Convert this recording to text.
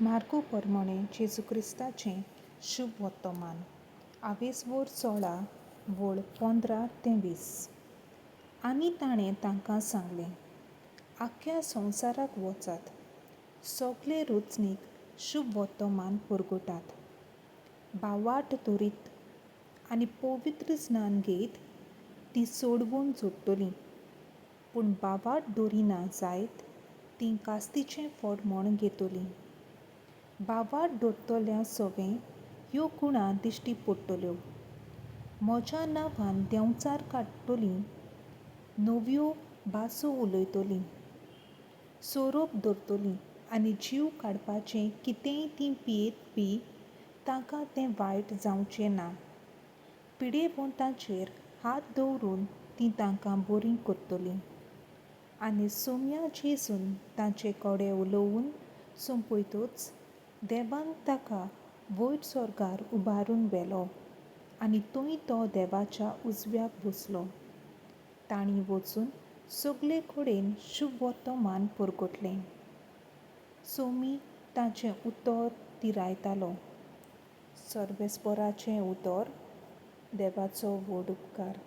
मार्कू परमणें जेजू क्रिस्ताचें शुभ वर्तमान आवेसवोर 16 वळ 15 ते 20. आनी ताणें तांकां सांगलें, आख्ख्या संवसाराक वचात, सगळे रचणीक शुभ वर्तमान परगटात. भावार्थ धरीत आनी पवित्र स्नान घेयत तीं सोडवून जोडटलीं, पूण भावार्थ धरिना जायत तीं कास्तीचें फळ म्हण घेतलीं. भावार्थ धरतल्या सवें ह्यो खुणा दिश्टी पडटल्यो. म्हज्या नांवान देंवचार काडटलीं, नव्यो भासो उलयतलीं, सोरोप धरतलीं आनी जीव काडपाचें कितेंय तीं पियेत बी तांकां तें वायट जावचें ना. पिडेवंतांचेर हात दवरून तीं तांकां बरीं करतलीं. आनी सोम्या जेजून तांचे कडेन उलोवन सोंपयतच देवान ताका वयर स्वर्गार उबारून व्हेलो आनी थंय तो देवाच्या उजव्याक बसलो. तांणी वचून सगळे कडेन शुभ वर्तमान परगटलें. सोमी ताचें उतर तिरायतालो. सर्वेस्पराचें उतर. देवाचो व्हड उपकार.